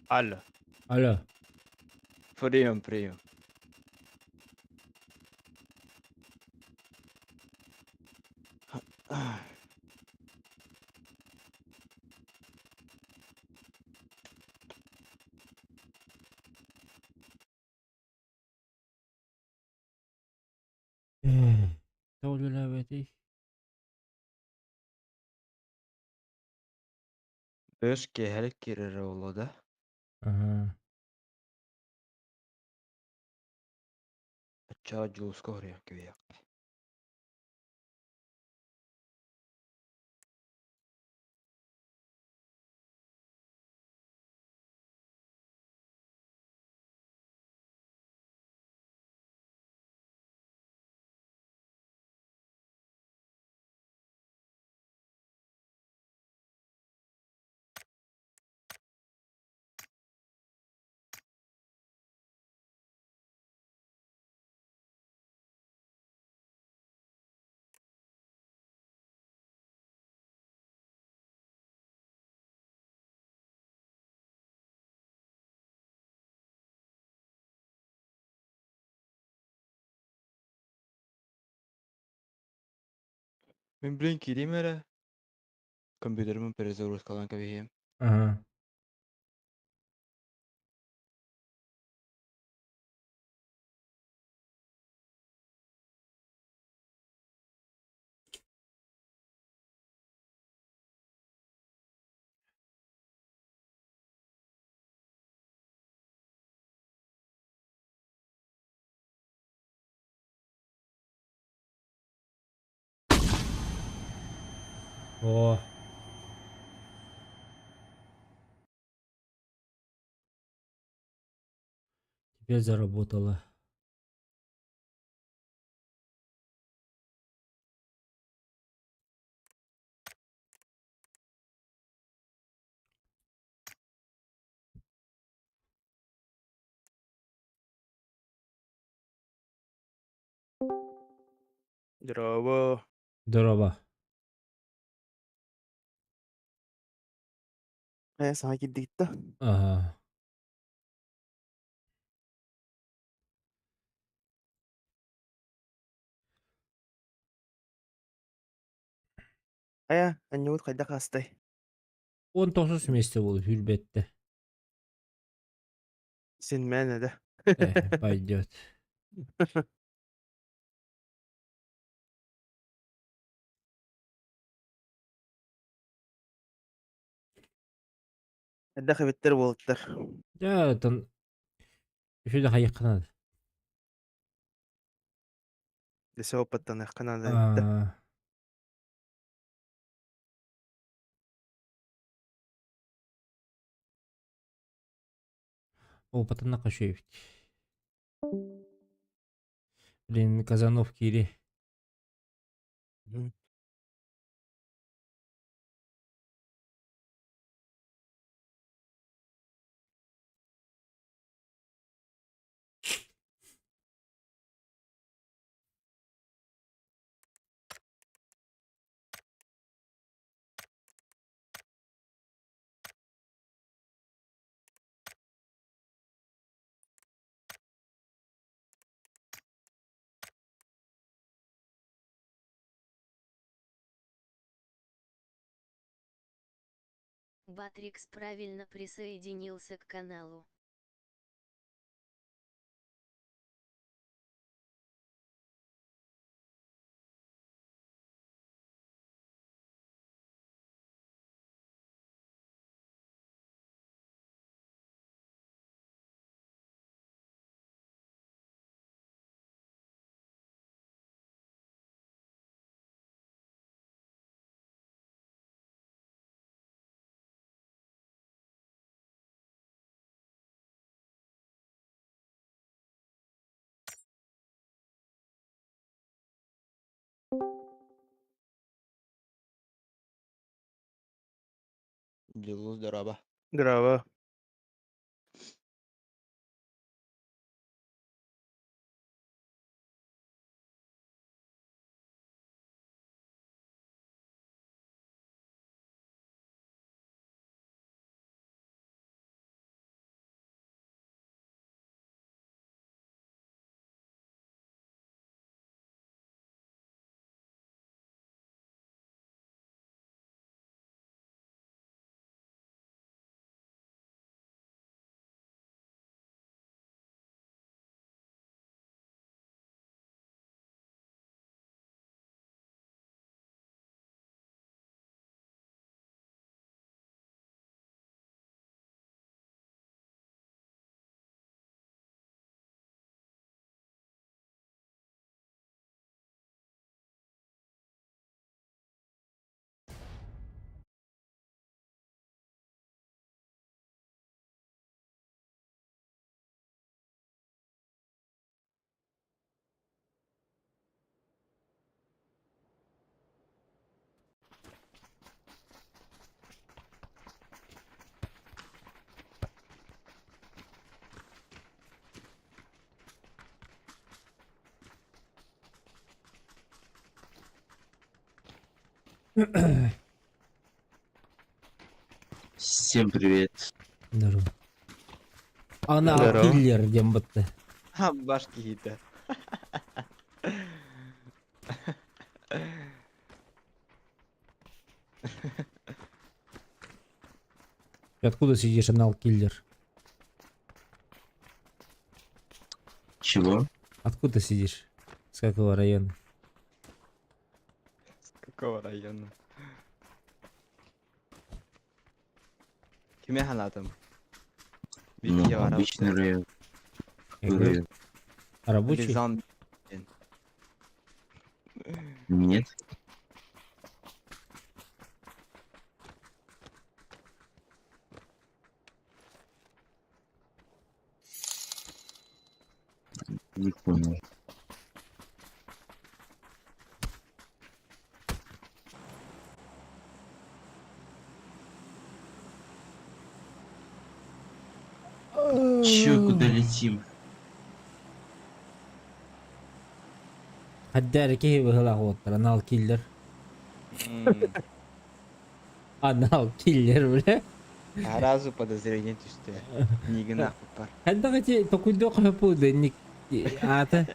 Алло. Алло. Прием, прием. Тоҕо үлэлээбэтий? Бөс киэһэлик киирэрэ буолуо да? Аһаа. Оччоҕо Дьулуска уһуруйан кэбиһиэххэ. Мин билин киириим эрэ, компьютермын перезагрузкалаан кэбиһиэм. Аһаа. О. Теперь заработала. Здорово. Здорово. Саҥа киирдигит да? Ага. Хайа, анньыбыт хайдах аастай? 19 месте был Hürбетте. Син мээнэ да. Пойдет. Элбэх эбиттэр уолаттар. Да, там еще да хайыхха надо. Десе опыттаныахха наада эбит да. А, Опытына Кашевич. Блин, Казанов кири. Мгм. Батрикс правильно присоединился к каналу. Дьулус дорообо. Дорообо. Всем привет. Здорово. Анал Здорово. киллер диэн бытты. Баш киһитэ. Откуда сидишь, анал киллер? Чего? Откуда сидишь? С какого района? С какого района? Кими халатым? Ну, Вики бар. обычный район. Я говорю, Район. Рабочий? Лизан. Нет. Не понял. Чё, куда летим? Хаддары киһи быһылаах уоттар, анал киллер. Анал киллер, бля. Сразу подозрение түстэ. Миигин аахпыппар. Хайдах ити токуйдуох хөппу ник аата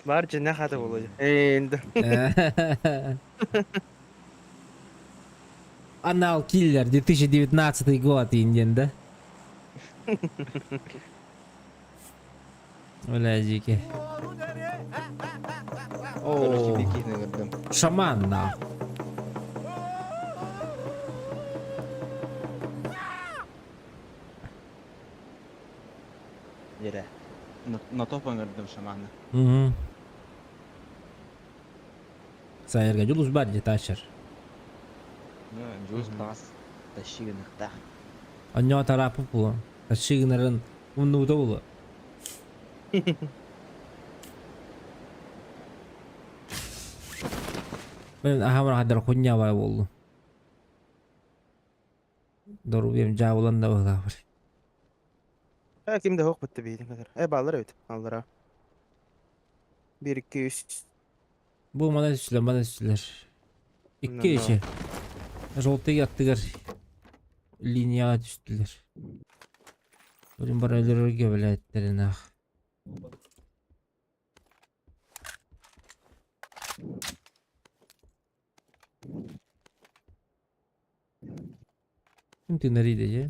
Баар дьиҥнээх аата буолуо дии. Ээ, да. Анал киллер 2019 год инден да? Бля, дикий. Короче, О, бикини көрдүм. шаман на. Дирэ. На топ ыҥырдым шаманы. Угу. Сайырга Дьулус бар дии таачар. Ну, Дьулус баҕас тащи гыныахтаах. Онньоо тарааппыт буолуо. Тащи гынарын умнубута буолуо. Мен аһамар хаддар хуйня баар буоллум. Доруобуйам дьаабылан да быһыылаах Э, ким да суох бытта биһиги кытары. Э, бааллар эбит, аллара. Биир, икки, үс. Бу мана түстүлэр, мана түстүлэр. Икки ичи. Желтый аттыгар линияҕа түстүлэр. Блин, бары өлөрөргө бэлээттэрин аах. Ким тыынарый дии?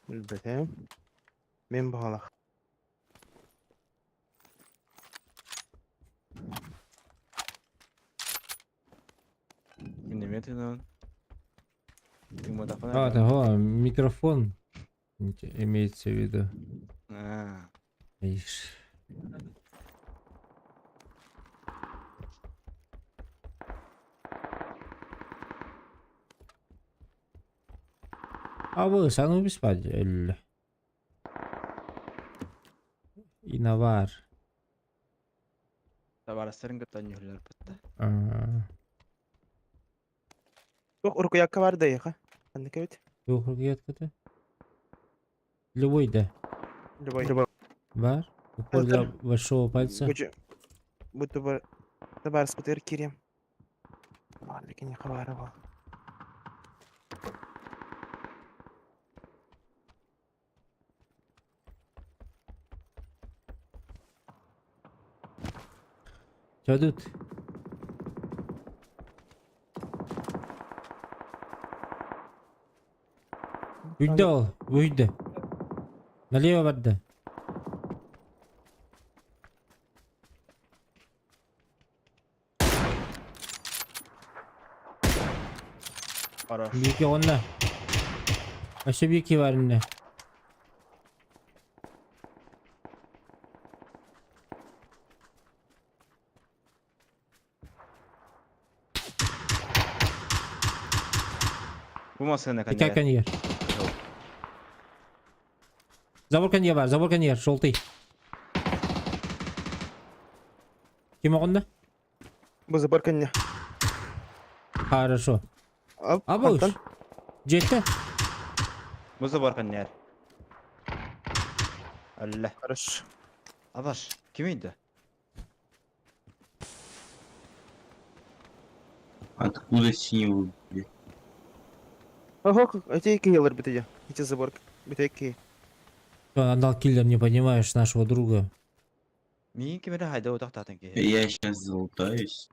Билбэтим. Мин баҕалах. Мин эмиэ тыынабын. Тыымматахпына А, да. того, микрофон имеется в виду. А, Видишь. А вы сану спать или? Инавар. Табаарыстарын кытта ньүһүллэрбит да. А, Туох урукуйакка бар да эйиэхэ? Ханнык эбит? Туох урукуйатката? Любой да. Любой. Любой. Бар. Упор для большого пальца. Бу бу тубар табаарыспытыгар киириэм. Баҕар киниэхэ баара буол. Чё тут? Үйдэ ол, үйдэ. Налево барда. Хорош. Биики онно. Өссө биики бар иннэ. Бу массыына Икки кэннигэр. кэннигэр. Забор кэннигэр бар, забор кэннигэр, желтый. Ким оҕунна? Бу забор кэннэ. Хорошо. Оп, Абыш. хантан? Дьиэттэн. Бу забор кэннигэр. Алла. Хорошо. Абаш, ким ыйда? Откуда синего, блядь? Ого, эти киллер битые. Эти забор битые. Анал киллер, не понимаешь нашего друга. Миин ким эрэ хайда утахтаатын киһи. Я сейчас залутаюсь.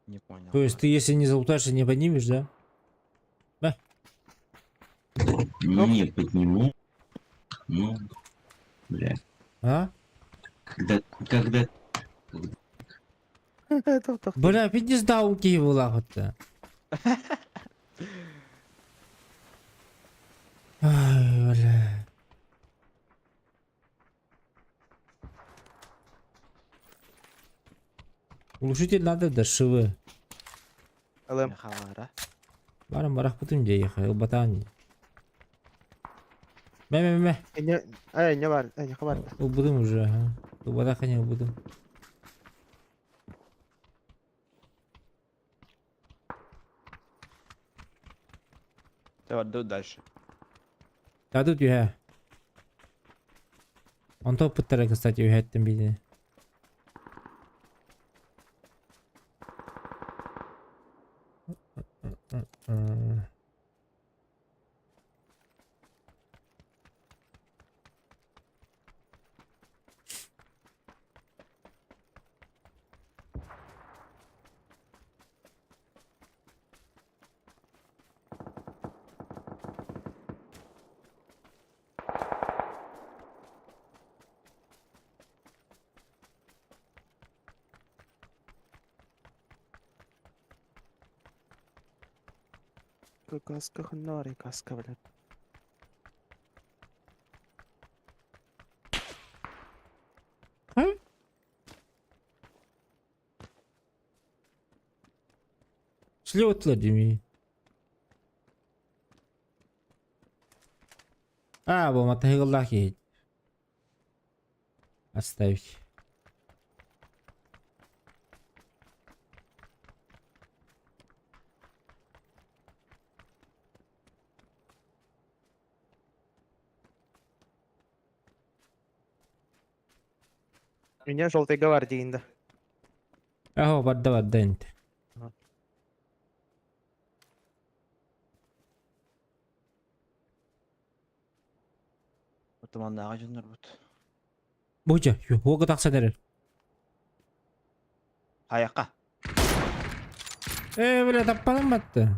Не понял. То есть ты если не залутаешь, не поднимешь, да? Да. Не подниму. Ну, бля. А? Когда, когда, Бля, пиздец даун киһи буолаахыт. Ай, бля. Глушитель надо да шивы. Алым. Хара. Барым барахпытым дьэ ехай, ылбатаан. Мэ мэ мэ. Не, ай, не бар, не хабар. Ылбытым уже, ага. Ылбатах не ылбытым. Давай, дальше. Да тут үһэ. Онто пыттара, кстати, үһэттим биини. Каска ханнары, каска, блядь. А? Слева Владимир. А, бу матыгыллах киһи. Оставить. Меня желтой гвардии, да. Аһо барда барда инте. Туманнааҕы дьоннорбут. Буча, уога тахсан эрэр. Хайахха. Ээ, бля, таппаным батты.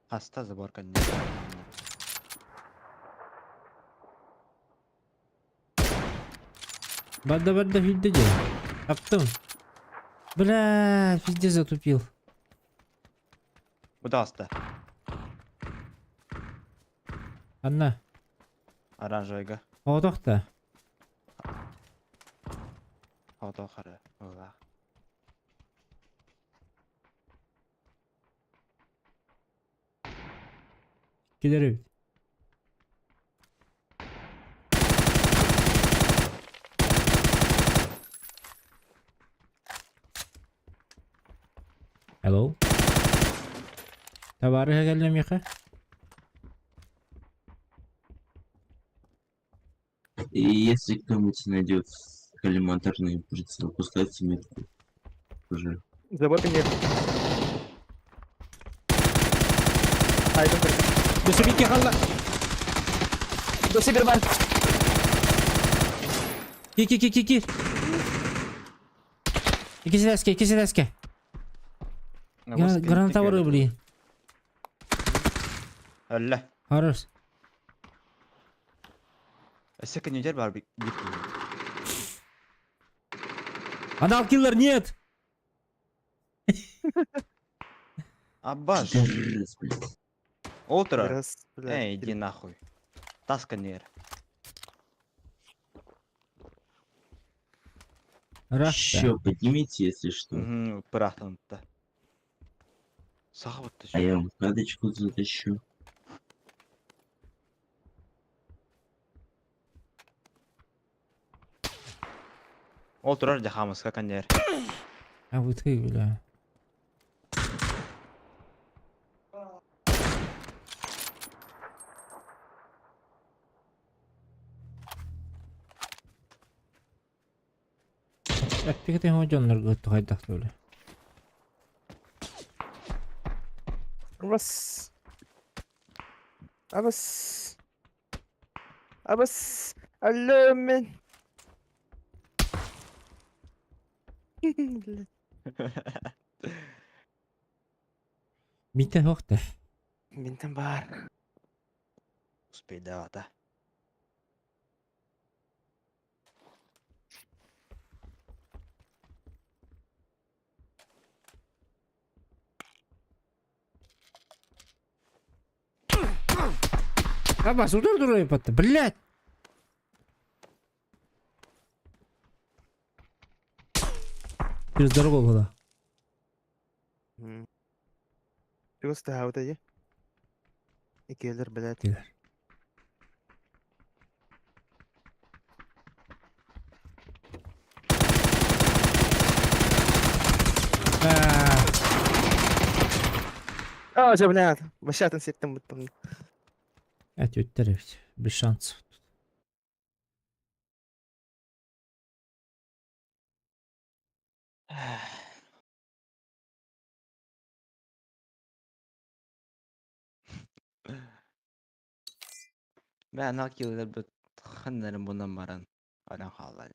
Хаста забор кэннэ. Барда барда сүүрдэ дьэ. Таптым. Бля, пиздец затупил. Бу таҕыста. Анна, Оранжевыйга. оҕотох да. Оҕотох хара. Быһыылаах. Кэлэр эбит. Hello? Табаарыһа кэллэ миэхэ. И если кто-нибудь найдет коллиматорный прицел, поставьте метку. Уже. Забор кэннигэр. Айдын көр. Өссө биир хаалла. Өссө биир баар. Ки ки ки ки ки. Иккис этээскэ, иккис этээскэ. Граната бар блин. Өллө. Хорош. Өссө күнүдэр бар биир киһи. Анал киллер нет. Аббаш. Пидорас, блядь. Утро. Раз, блядь. Эй, иди нахуй. Таска нер. Рахта. Еще поднимите, если что. Бырахтанта. Саха бутта. А я вам кадочку затащу. Ол турар дьэ хаамыска кэннигэр. А вот ты, бля. Эппикетин дьоннорго хайдах бля. Абас. Абас. Абас. Алло, мен. Блядь. Митэ суох да. Ментэн баар. Успейдаата. Абас, удар дурой батта, блядь. Через дорогу была. Чугас таһаабыта дии. Иккиэлэр, блядь. Кэлэр. Аа, Аа, дьэ, блядь. Башатын ситтим буттум. Өттөр эбит. Без шансов. Мэ анал киллэрбит ханнарын бунан баран баран хаалла.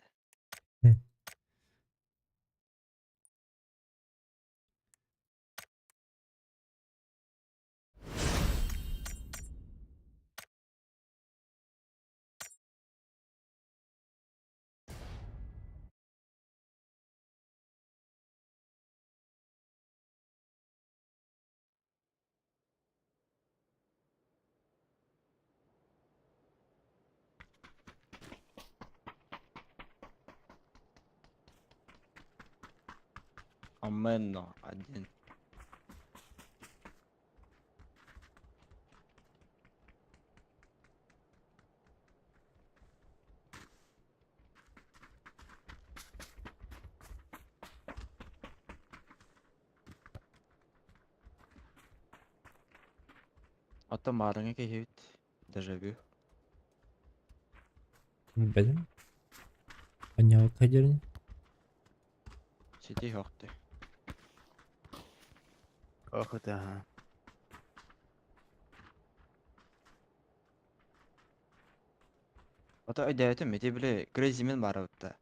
Аменно один. Оттон баарыҥа киһибит дежавю. Билбэтим. Анньаҕыкка дьэрин. Сити суох дии. Ох, это ага. Ото өйдөөтүм ити били Crazy Man баар эбит да.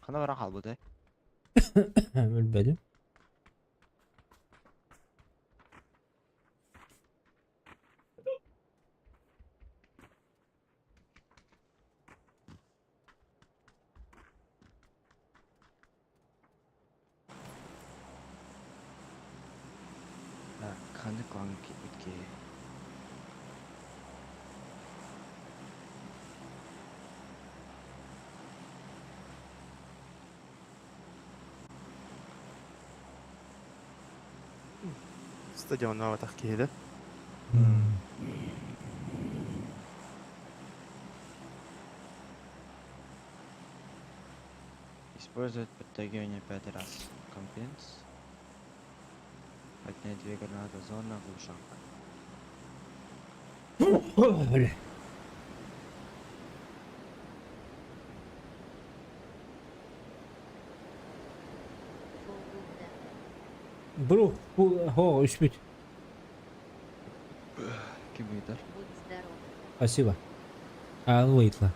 Хана баран хаалбытай? Өлбөтүм. Так, ханнык клаҥҥа киирбит киһи? Стадионнаабатах киһи да. Использовать подтягивание пять раз. Компенс. Поднять две гранаты зона глушанка. Бля. Фу, да. Брух, хо, үспүт. Ким ыйытар? Будь здоров. Спасибо. А, ну ыйытла.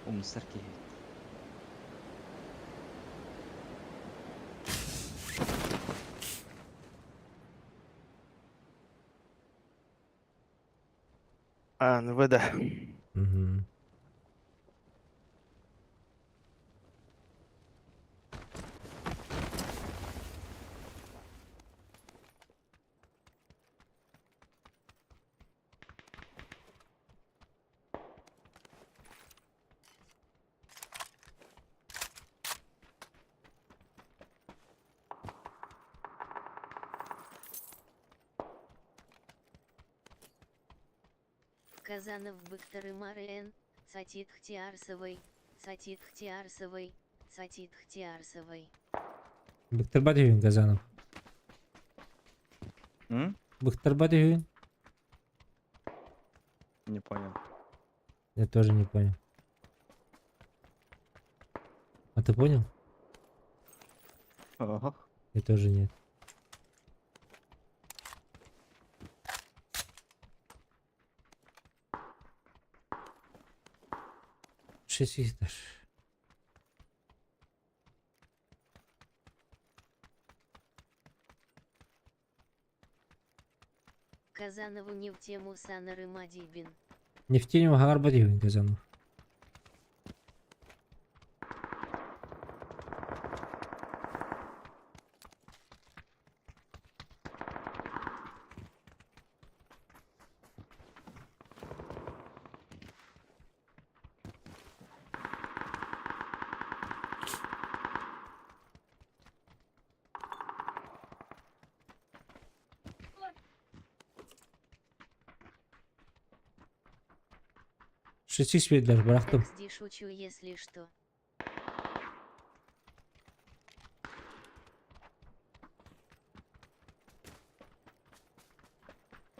Умсар киһи. А, ну да. Мгм. Казанов Быктары Марен, Сатит Хтиарсовой, Сатит Хтиарсовой, Сатит Хтиарсовой. Быктарбат үһүн Казанов. М? Быктарбат үһүн? Не понял. Я тоже не понял. А ты понял? Ого. Я тоже нет. Шесть этаж. Казанову не в тему Санары Мадибин. Нефтенем хагарбат үһүн Казанов. Шесть биэрдилэр бырахтым. XD шучу, если что.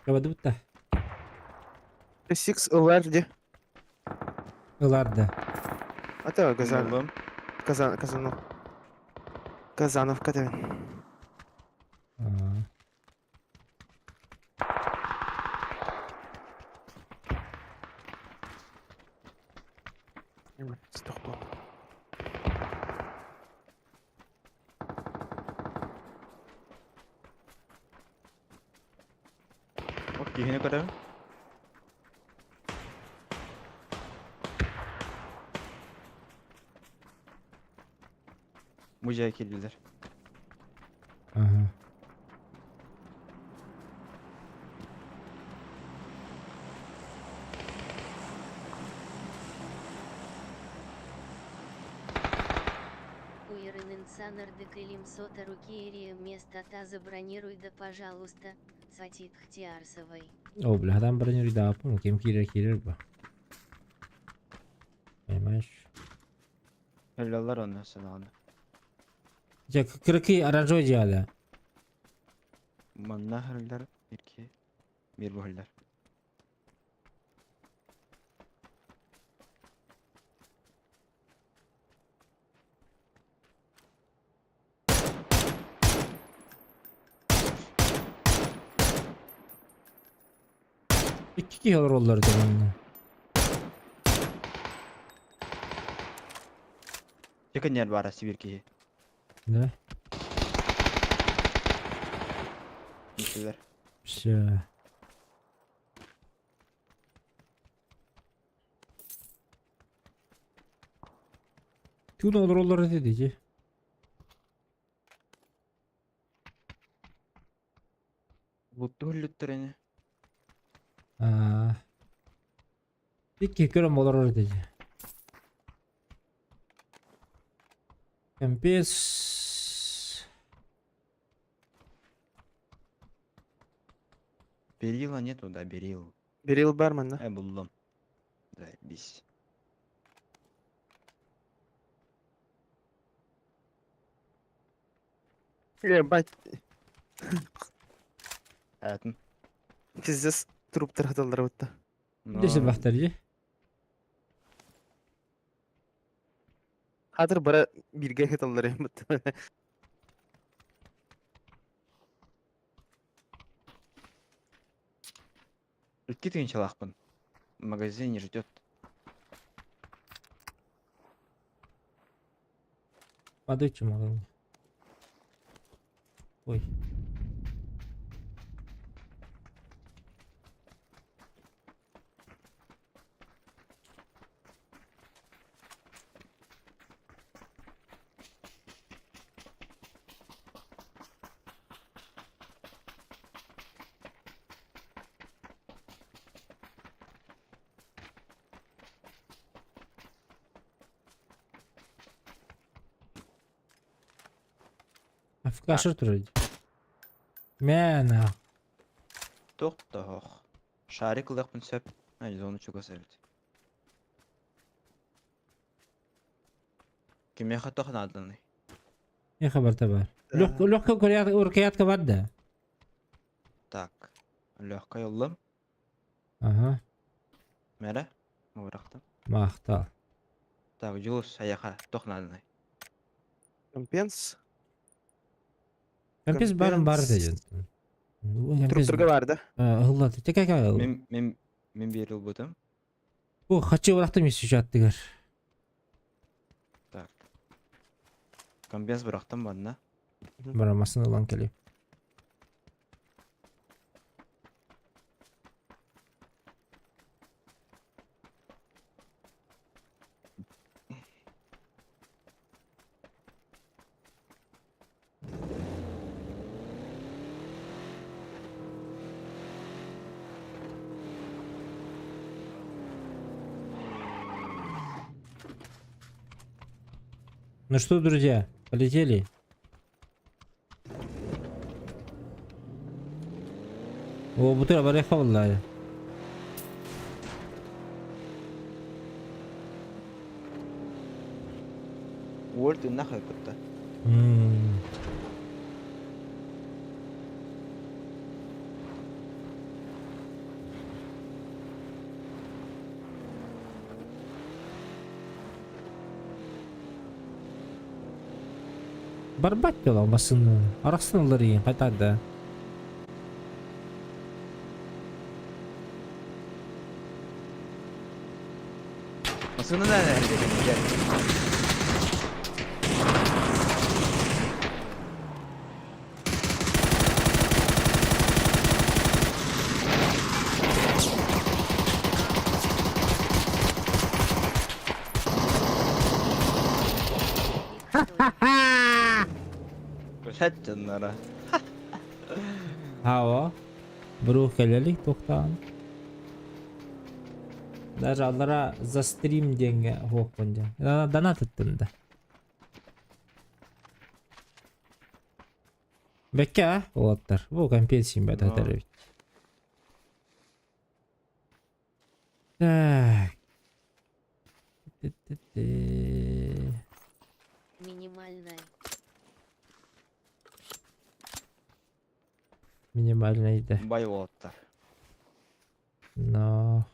Кабадыбыт да. Six ылар де. Ылар да. А то Казан. Ыллым. Казан, Казанов. Казанов катабын. Аа. Стоп. О, киһини көрөбүн. Музей киирдилэр. Ага. Уирынын Санардык илим сота руки место та забронируй да пожалуйста, Сатит Хтиарсовой. О, бля, там бронюрдааппын, ким киирэр киирэр бу. Понимаешь? Өлөлөр онно санааны. Дьэ, кыракый оранжевый дьиэҕэ. Манна хөрүллэр икки биир бу хөрүллэр. Икки киһи олороллор этэ манна. Чекенер баара Сибирь киһи. Да? Миттилер. Все. Түүн олороллор этэ дии. Бутту хүллүттэр ини. Аа. Икки көрөн олорор этэ дии. Кэмпиэс. Берила нету, да, берил. Берил бар манна. Буллум. Заебись. Ебать, Этин. пиздец, труптар хаталлар бутта. Десе бахтар дии. Хатыр бара бирге хаталлар бутта. Икки тыһыынчалаахпын. Магазин не ждет. Падаючи магазин. Ой. Афкашыр турар. Мэна. Туох да оһох. Шарик ылыахпын сөп. Зону чугас эбит. Кимиэхэ туох нааданый? Не хабарта бар. Легко рукоятка бар да. Так. Легкой ыллым. Ага. Мэрэ. Мабырахтым. Махтал. Так, Дьулус эйиэхэ туох нааданый? Компенс. Компес барын бар Компенс. деді. Труптарга бар да. Ыллады. Текака. Мин мин мин биэри ылбытым. Бу хачы бырахтым исү Так. Комбез бырахтым манна. Барамасын ылан кэлиэ. Ну что, друзья, полетели? О, бутыра барыха буолла. Уоль тыыннаах кытта. Барбат дела массыына. Арахсан ылар иин хайтарда. Массыына да Блять, дьонноро. Хао. Брух кэлэлик туохтаан. Даже аллара за стрим диэҥҥэ уһуохпун диэн. Донат ыттым да. Бэккэ а уолаттар. Бу компенсиям бэт Но. этэр эбит. Так. Ты-ты-ты. Минимальная. Минимальный да. Бай уолаттар. Но.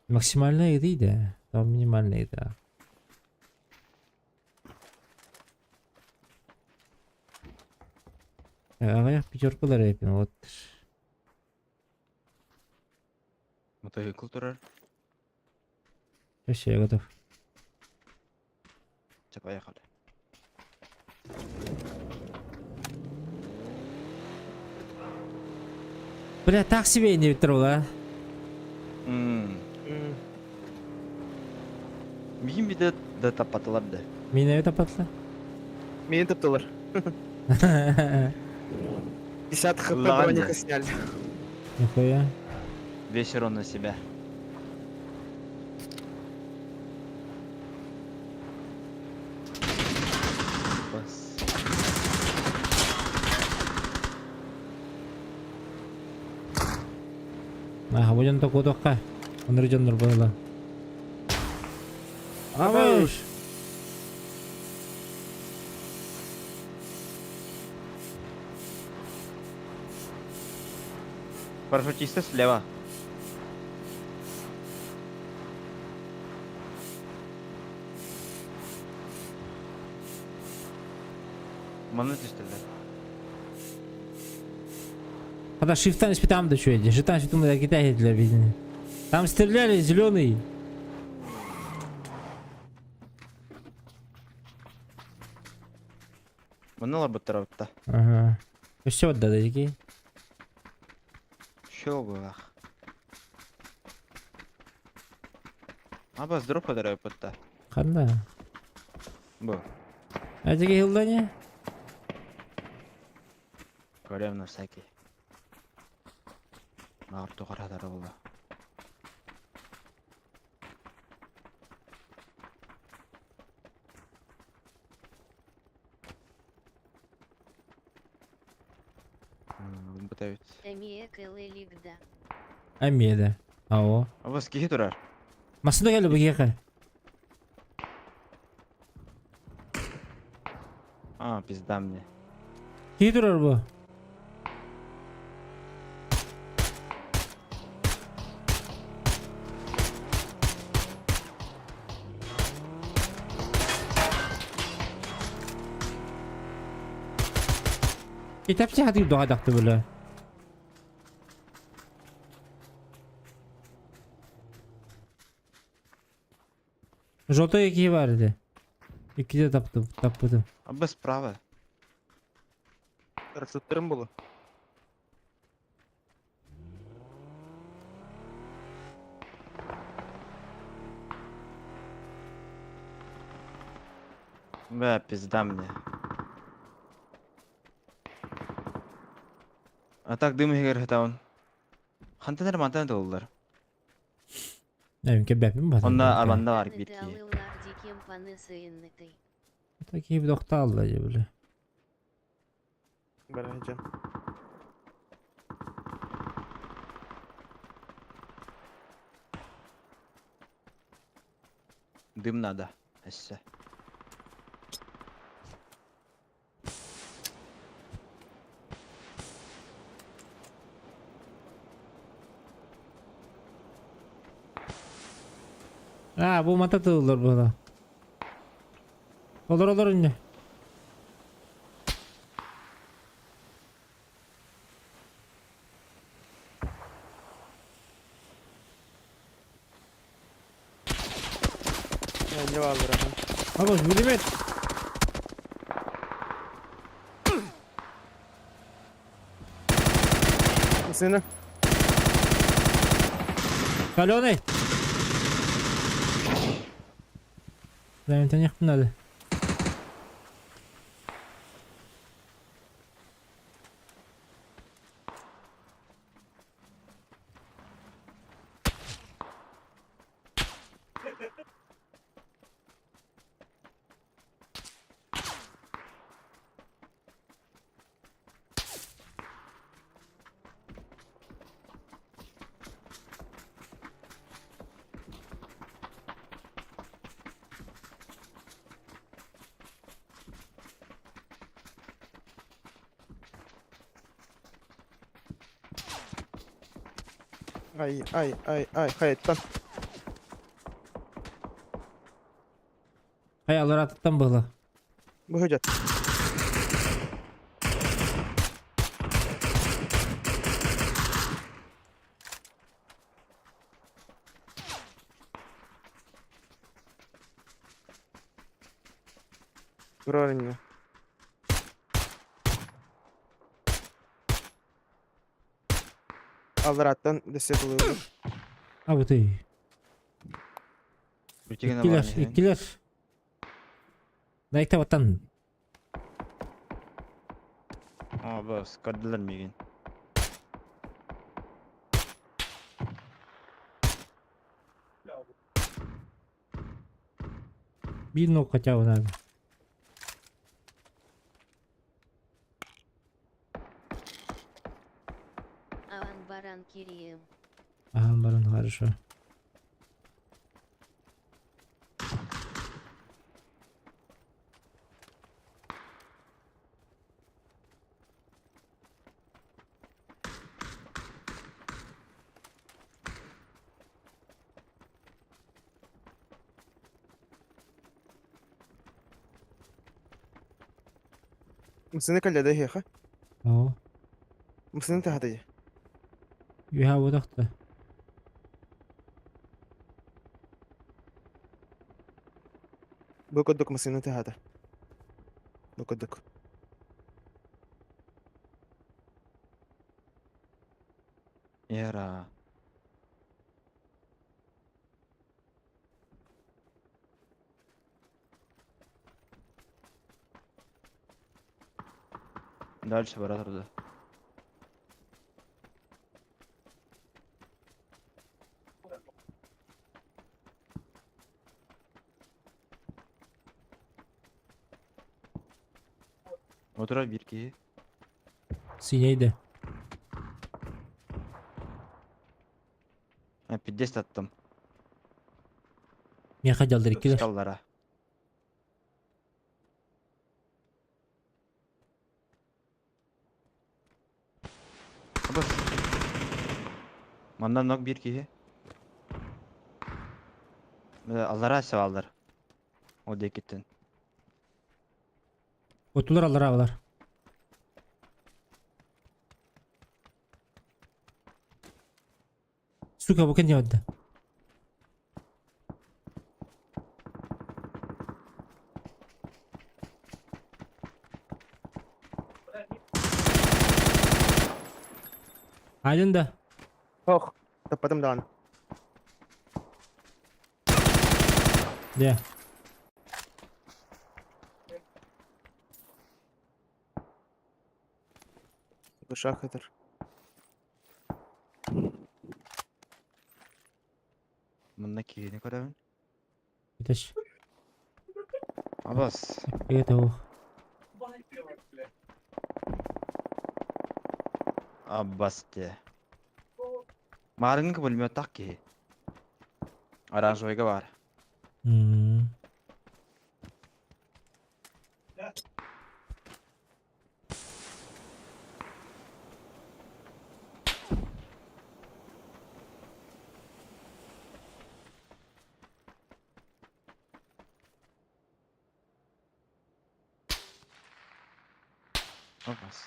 Максимальная да. Там минимальная да. Аҕыйах пятеркалар эпин вот. Мотоцикл турар. Все, я готов. Все, поехали. Бля, так себе не а. Миин биде да таппатылар да. Мин таппатылар? Миин таптылар. 50 хп броника сняли. Нихуя. Весь урон на себя. Аха, будем только кутуохха. Оннор дьоннор буолла. Абыш! Парашютисты слева. Манна түстүлэр. Когда шифтан испитам да что Шифтан испитам да Китай для видения. Там стреляли зеленый. Манна лабыттарабытта. Ага. Все да дадики. Шо булах. Абас дроп подарабытта. Ханна. Бу. Адиги хилдани? Көрөм на всякий. Маар туҕара була. Бытабит. Эмиэ кэлэлигда. Эмиэ Ао. Абас киһи турар. Массыына кэлэ бу А, пизда мне. Киһи турар бу. Итапчы хатыр доҕа бile. Желтой киһи бар edi. Иккиде таптым, таппытым. Абас справа. Парашюттарым было. Бля, пизда мне. А так дым егер хатаун. Хантанар мантан доллар. Эм кебепим бар. Онда арбанда бар бит ки. Такие докталла бile. Барахджан. Дым надо. Эссе. А, бу мататылар була. Олар олар инне. Не vardır ama. Абыз пулемет. Сені. Каленый. Да, это не надо. Ай, ай, ай, ай, хайттан. Хай алар аттан была. Бу хөдет. Туруорунна. Аллараттан дөссө тулуйбут. А вот и. Бүтүгэн Иккилэр, абаан иһэн. иккилэр. Дайта баттан. Аа, бас, көрдүлэр миигин. Биир ног хотя бы надо. Аан баран кириэм. Ага, баран хорошо. Мсыны кэллэ эһиэхэ. Оо. Мсыны таһата Үһэ буотахта. Бу курдук масыына таһаата. Бу курдук. Эра. Дальше бара турда. Отыра бир киһи. Синейді. А, пиздец аттым. Миэхэ дьаллар иккилэр. Сталлара. Абас. Манна ног бир киһи. Аллара сабаллар. О диэкиттэн. Отулар аллара балар. Сука, бу кэннэ барда. Айдын да. Ох, таппатым даҕаны. Дьэ. Душа хатыр. Манна киһини көрөбүн. Иташ. Абас. Это ох. Аббас те. Маарыҥҥы пулеметтаах киһи. Оранжевыйга баар. М. Абас.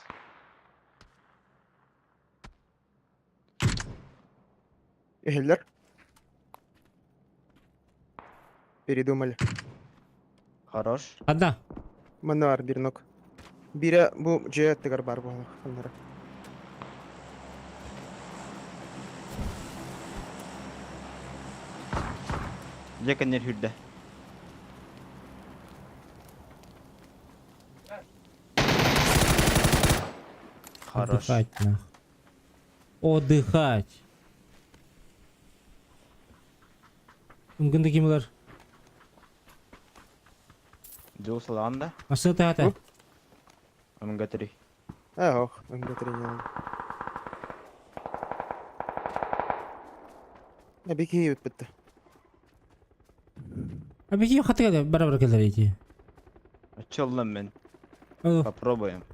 Иһиллэр. Передумали. Хорош. Одна. Манна бар бир ног. Бире бу дьиэ аттыгар баар буолла. Аннара. Дьэ кэннир хүрдэ. Хорош. Отдыхать нах. Отдыхать. Үнгүнді ким олар? Дьыл салаан да. Машина тахата. МГ3. Э, ох, МГ3 не надо. Эбики бүттэ. А бики хатыга бара-бара келер эти. Очоллом мен. О, Попробуем.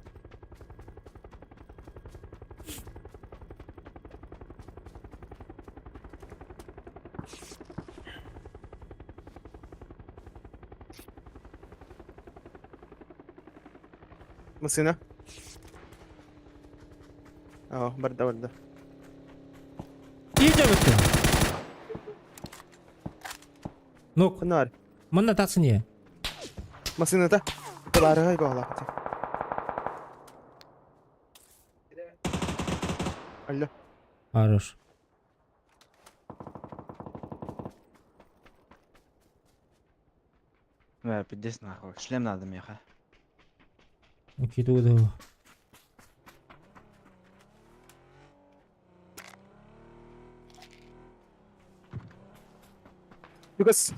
Масына. Оо, барда барда. Иди бүттү. Нок, Ханар. манна тахсыне. Масыната. Барыһай баҕалаах. Алло. Хорош. Бля, пиздец нахуй. Шлем надо меха. Окей, Чугас.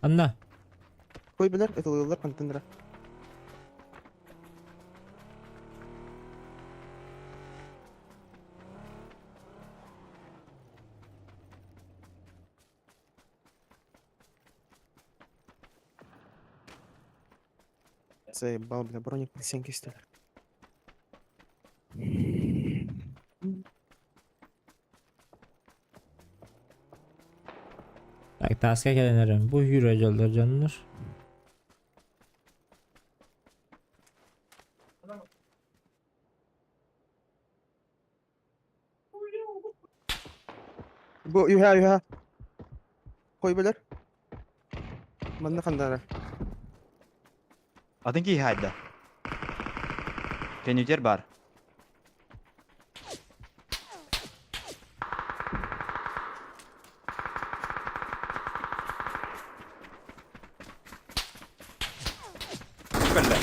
Анна. Кой билэр, ытылыыллар хантан. Заебал, бля, броник на стенке стоит. Так, таска кэлэн. Бу хүрэ дьоннор. Бу юха юха. Кой билэр. Манна хандара. Атын ки хайда. Кенютер бар. Бля.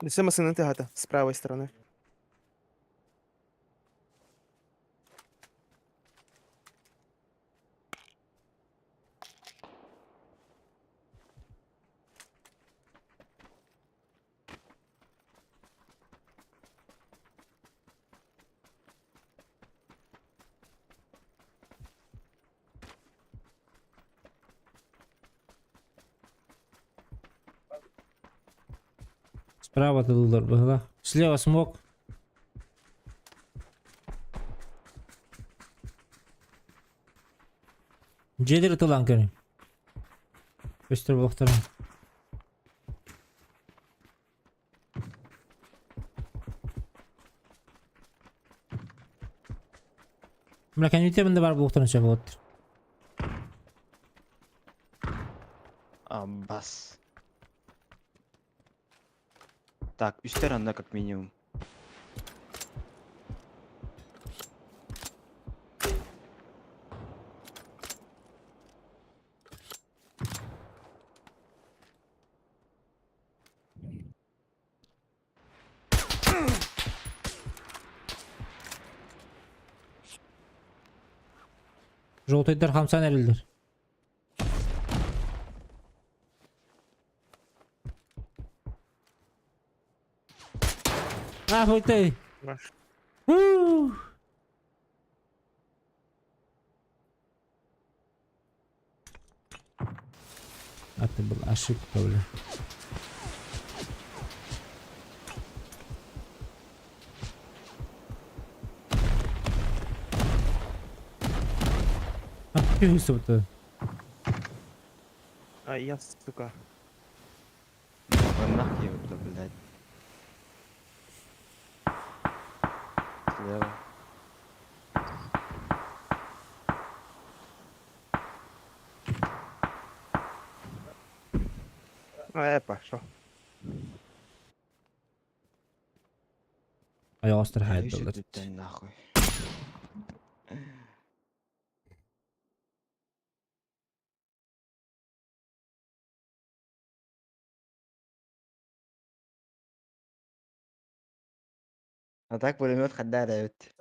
Все машины ты с правой стороны. Справа тылылар была. Слева смог. Жедер тылан көрүн. Көстөр болохторун. Мына кәнүтә мында бар болохторун сөп болоттур. А, бас. Так, үстер анда как минимум. Желтыйдар хамсан эрилдер. А, ты. Ух. Это была ошибка, бля. А ты то. А я, сука. Нахуй его, блядь. Слева. А, пошел. А я остр хайд нахуй. А так пулемет хаддар эбит.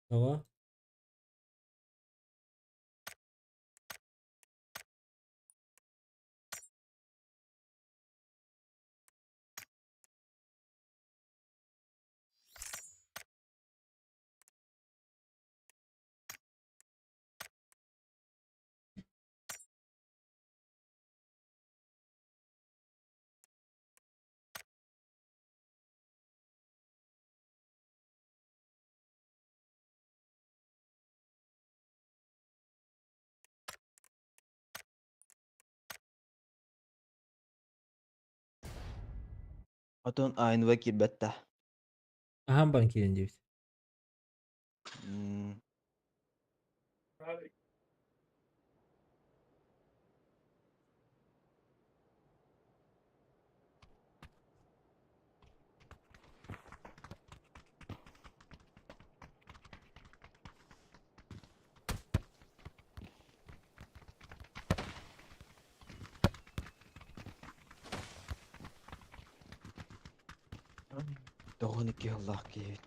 Того. Отон АНВ кирбетта. Ахан бан кирен дейбит. Тоҕон икки сыллаах киһибит.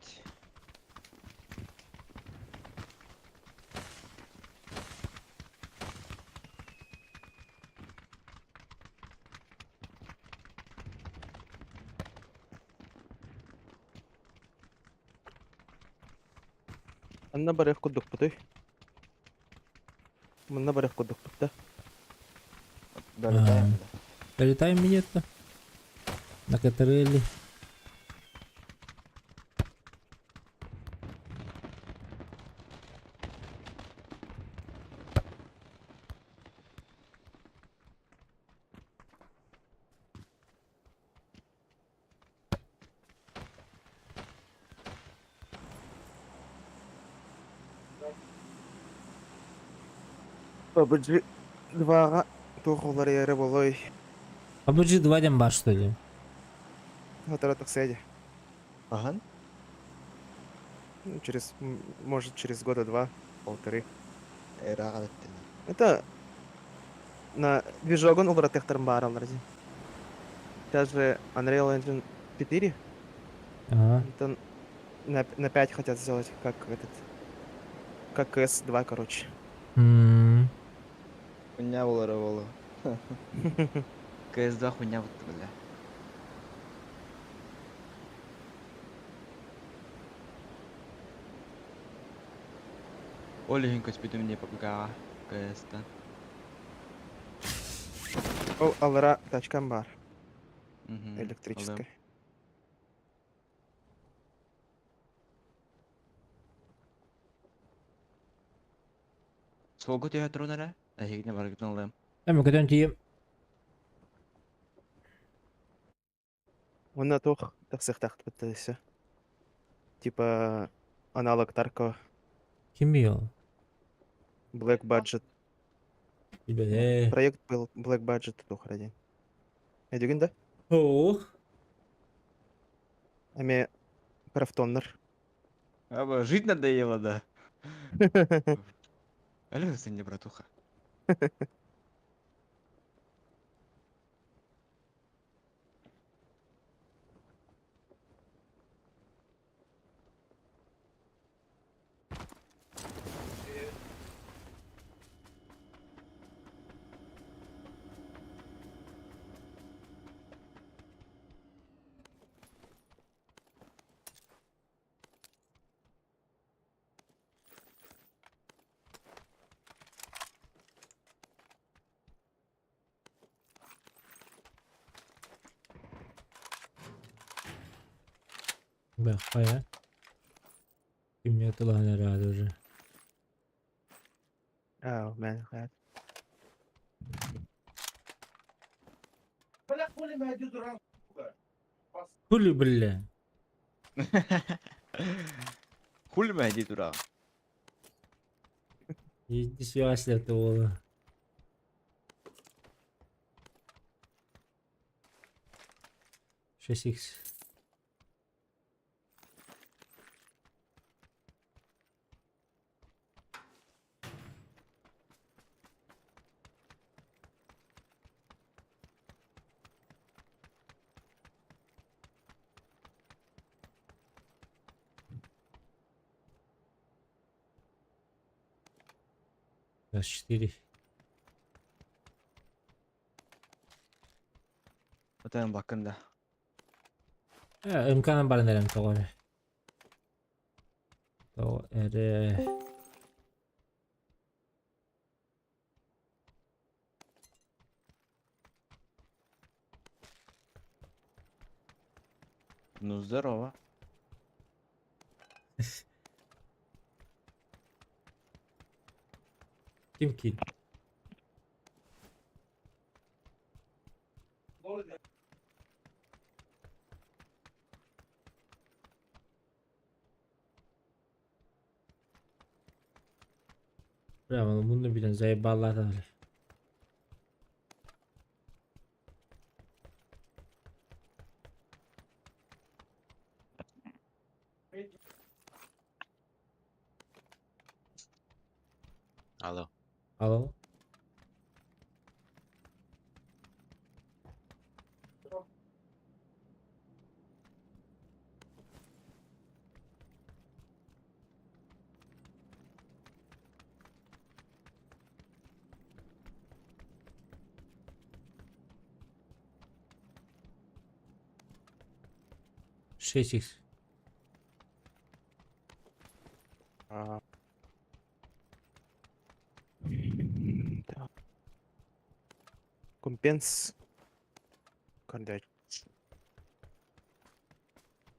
Анна барыах курдукпутуй? Манна барыах курдукпут да. Долетаем, да? Долетаем минет-то. На КТРЛ. PUBG 2-ҕа туох уларыйара буолуой? PUBG 2 диэн баар что ли? Сотору тахсыа дии. Ахан? Ну, через, может, через года два, полторы. Ыраах эттин. Это на движогун уларытыахтарын баараллар дии. Сейчас же Unreal Engine 4, это на 5 хотят сделать, как этот, как CS2, короче. Хуйня буолара буолуо. CS2 хуйня будто, бля. Ол иһин көспүтүм дии ПБК-ҕа CS-тан. Ол аллара тачкам баар, Мгм. электрическая. Суолга түһэ турун эрэ. Эһигини барыгытын ылыам. Эми көтөн тиийим. Уонна туох тахсыахтаахпыт өссө? Типа аналог Таркова, Ким ол? Black Budget. Билбэт. Проект был Black Budget туох эрэ диэн. Өйдүүгүн да? Ох. Эмиэ крафтоннар. Аба, жить надоело, да. Алло, не братуха. Бэх, Ким тылаһан эрэ уже. Oh, man, хайа. Хули, бля. Хули мэди тура. Иди связь это было. Шесть икс. 24. Отан бакында. МК-нан баран эрэн тоҕо эрэ. Тоҕо эрэ. Ну здорово. Ким кил? Бля, мунну билэн заебаллаата бля. Алло. Алло. Шесть икс. А. Так. Компенс. Кондачка.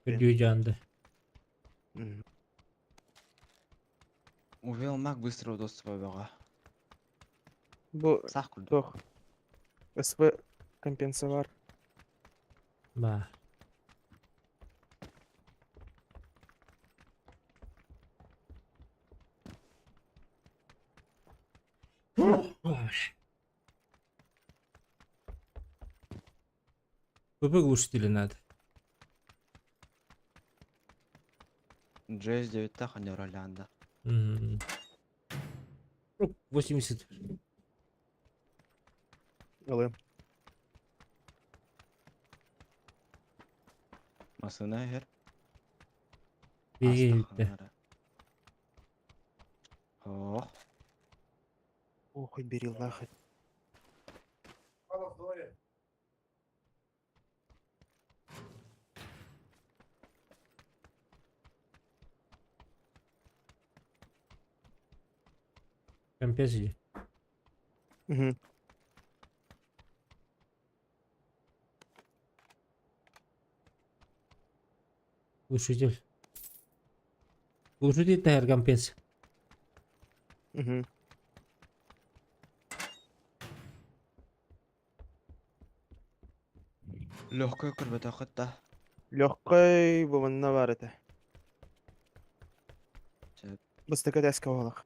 Көрдүү Мгм. Увел маг быстрого доступа бөҕө. Бу Сах курдук. туох СВ компенсовар. Ба. ПП глушители надо. Джейс 9 ханеролянда. Ну, 80. Ылы. Масына хер. Бери Ох. О, хоть бери лахать. Компенс иди. Угу. Глушитель. Глушитель тахар компенс. Угу. Легкая көрбөтө да. Легкой бу манна бар это. Сөп. Быстыка тәскә олақ.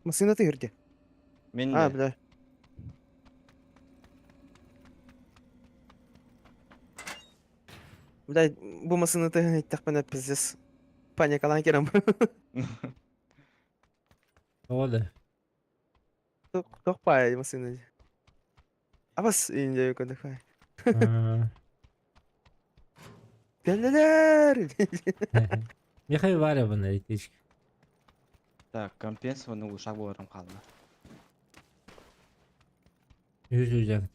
Масына ты Мен А, де. бля. Бля, бу масына ты әйттәк пиздец. Паникалан керем. Ода. Тохпай масына. Абас инде көндөхай. Кәлләләр. Михай Варя бана электричка. Так, компенс оны ушак боларым қалды. Жүз жүз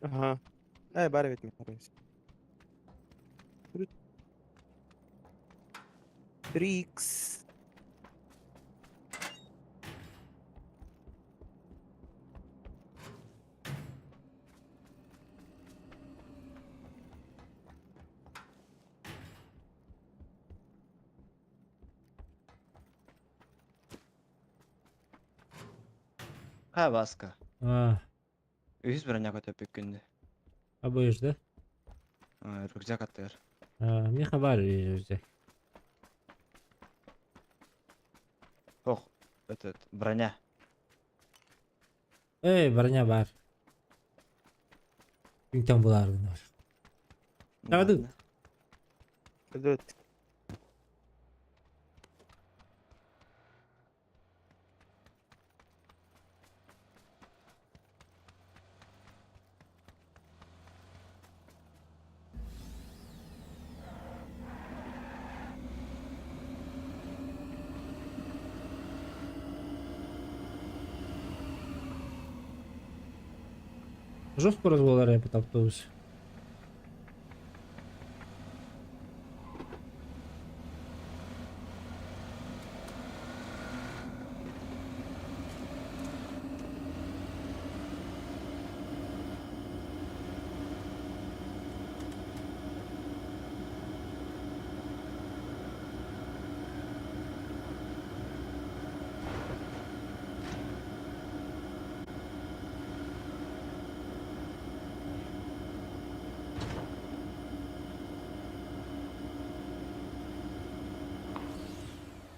Ага. Ай, бар бит мен. Трикс. Ха, баска. А, Үз броня көтөп күндү. обоишь, да? Рюкзак аттыр. А, Миха бар рюкзак. Ох, этот, броня. Эй, броня бар. Күнтен булардын. Давай. Ладно. Өт. Жестко разговор этот автобус.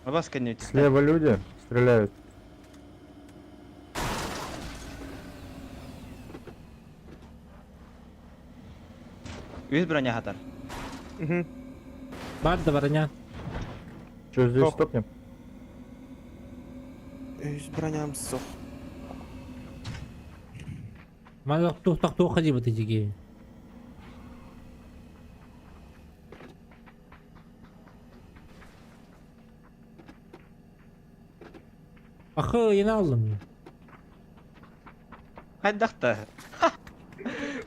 Абас кэннибититтэн. Слева люди стреляют. Үс броня хатар. Угу. Бар да броня. Че, здесь Ох. стопнем? Үс броням суох. Мана туох диэбит дии. Ахы, yeni aldım. Хайдах да.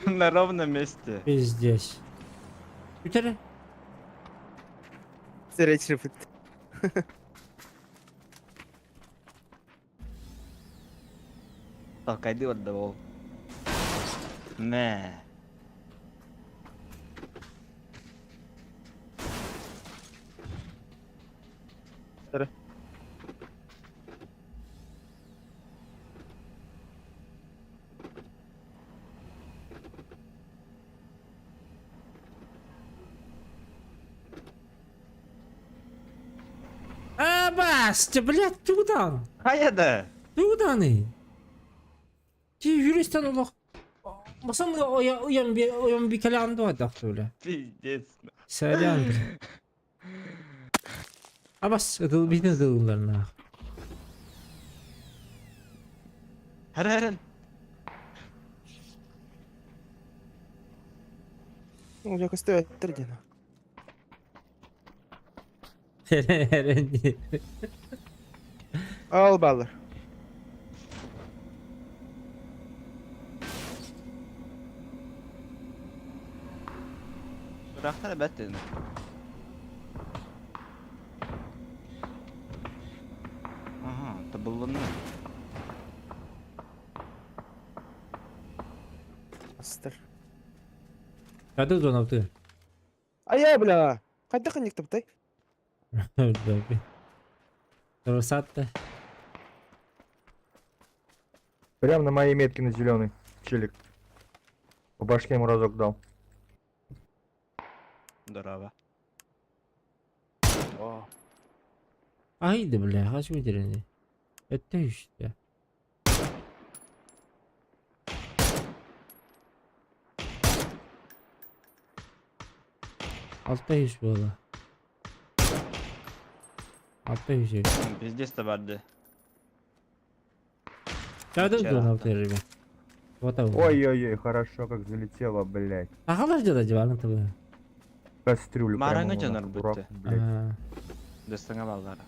На ровном месте. Пиздец. Бүтэр. Сирэйчи бүт. Толкайды барда ол. Мэ. А, Бастя, блядь, тугудан. Хайа да. Тугуданый. Ти юристан олох. Масан уян би уян би калянду адахтуля. Пиздец. Сэрян. Абас, это битин дылларна. Хара Ну, я костюм диэн. Ал баллар. Бырахтар бәттен. Ага, табылланны. Астыр. Кады зона ты. Ая, бля. Хайдах ханник таптай? Русатта. Прям на моей метке на зеленый. Челик. По башке ему разок дал. Здорово. О. Ай да бля, хочу выделение. Это еще. Алта үс буола. Алта үс. Пиздец да барды. Кады Вчера. зона ты, ребят. Вот так. Ой-ой-ой, хорошо, как залетело, блядь. Ахалар дьода дьыбарын табы. Кастрюлю прямо Мараңы ему дьонор нахуй, дурак, бүтте. блядь. Дөстөңө баллара.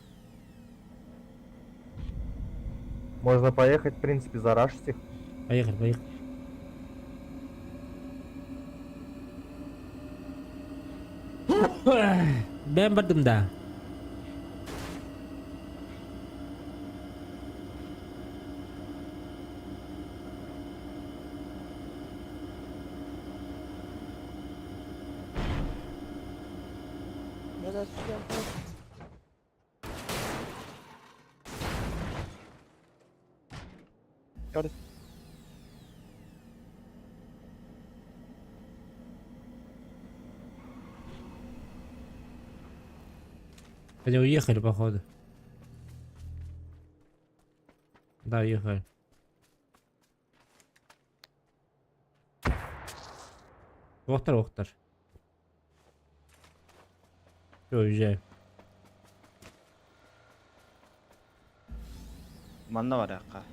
Можно поехать, в принципе, зарашить их. Поехали, поехали. Бэм бардым да. Они уехали, походу. Да, уехали. Охтар, охтар. Все, уезжаем. Манна баракка.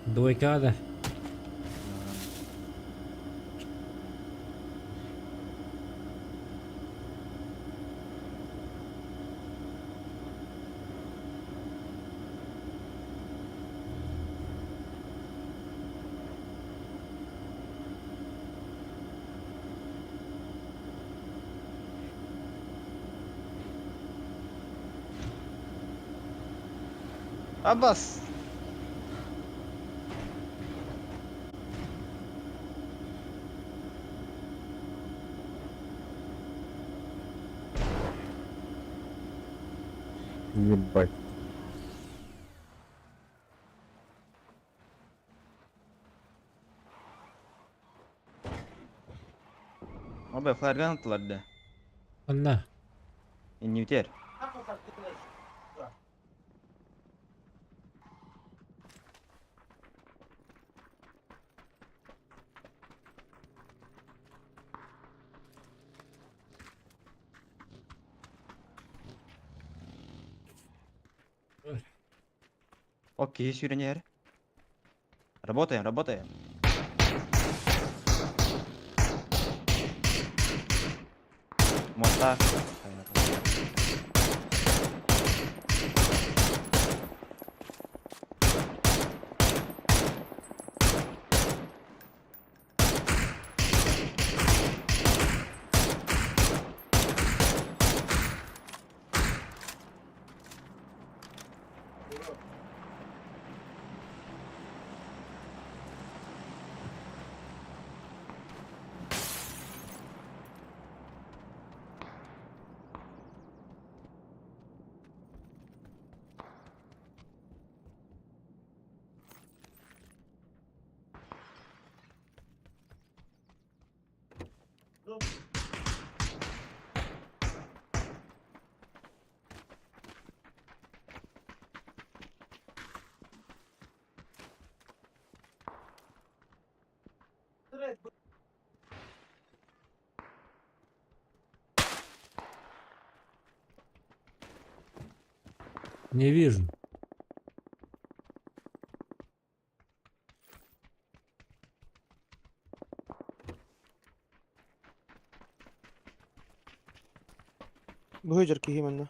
Двойка, да. Абас. Ебать. Оба фларган аттылар да. Анна. Иннибитигэр. О, киһи сүүрэн иһэр. Работаем, работаем. Моста. Не вижу. Быһыдьар киһи манна.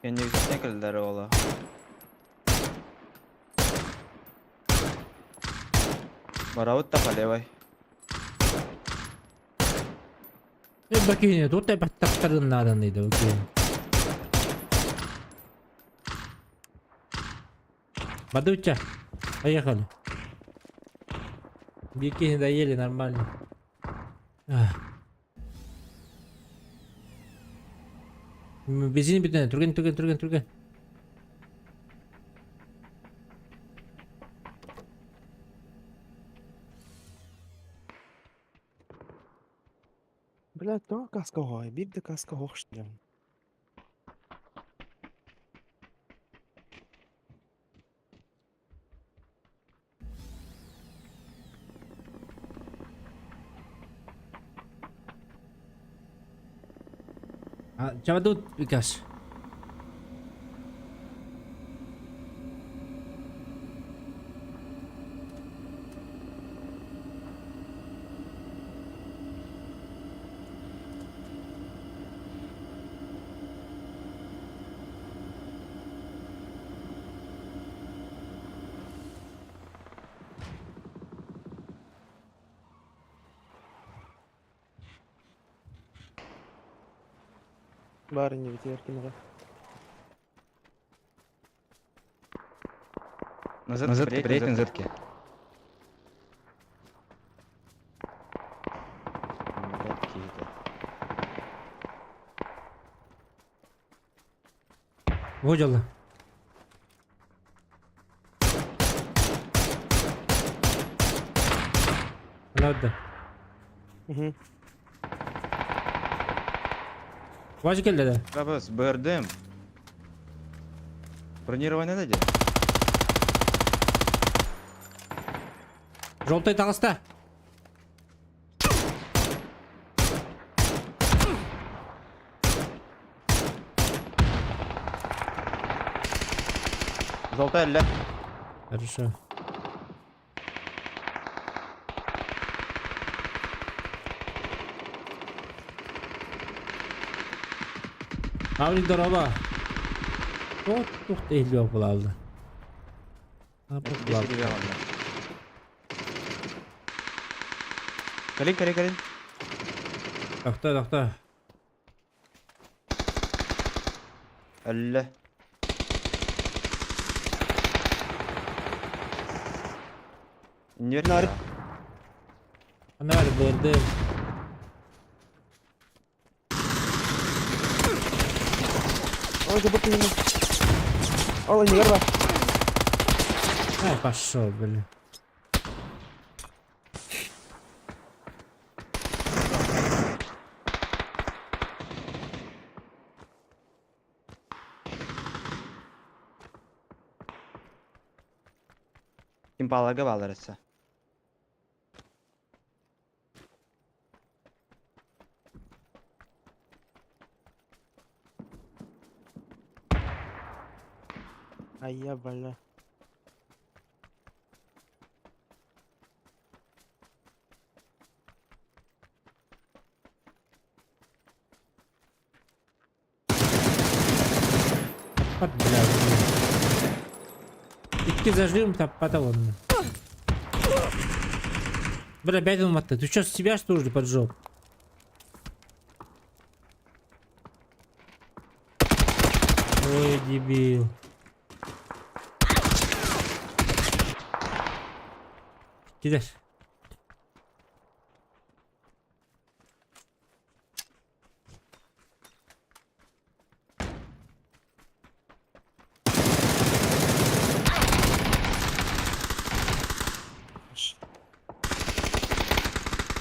Кэннибититтэн кэллилэр уола. Барабыт да по левой. Бакини, тут баттахтарын нааданый да окей. Бадуча, поехали. Бикини доели нормально. Ах. Бензин бүтэн, түргэн, түргэн, түргэн, түргэн. Блядь, тоҕо каска оһоҕой? Биир да каска оһох что ли? А, чавадут Викас. Баар иннибитигэр кинигэ. На зетке, приедь на зетке. Блядь, какие-то. Выдела. Ладно. Мгм. Важ кэллэ да? Рабас, БРДМ. Бронированный дядя. Желтый таҕыста. Золотая ля. Хорошо. Павлик, здорово. Туох туох иһиллиэх буолла. Здесь ребята. Кэлин, кэлин, кэлин. Тохто, тохто. Өллө. Иннибэр Нар. Анар бырдым. Ой, забыл ты Ол, не верно. Ай, пошел, блин. Импаларга баалар өссө. А я, бля. Таппат, бля. Икки зажим таппата вон. Бля, опять он мотает. Ты что, с себя что ли поджег? Ой, дебил. Кидаешь.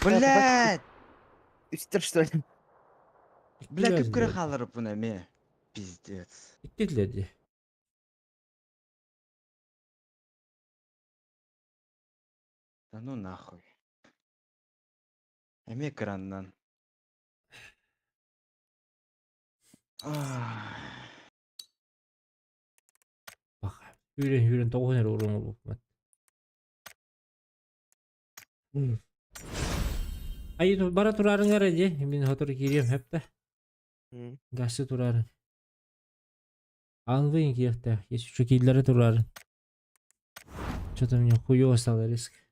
Блядь! Үстер, что ли? Бля, күп хаалар бу эме. Пиздец. Иккилэди. Да ну нахуй. Эме экраннан. Ах. Сүүрэн сүүрэн тоҕуһун эрэ уруҥ булбуппут. Ай бара турарыҥ эрэ дии, мин сотору киириэм сөп да. Гассы турарын. Алвын киэхтээх, если что кииллэрэ турарын. Что-то мне хуёво стало резко.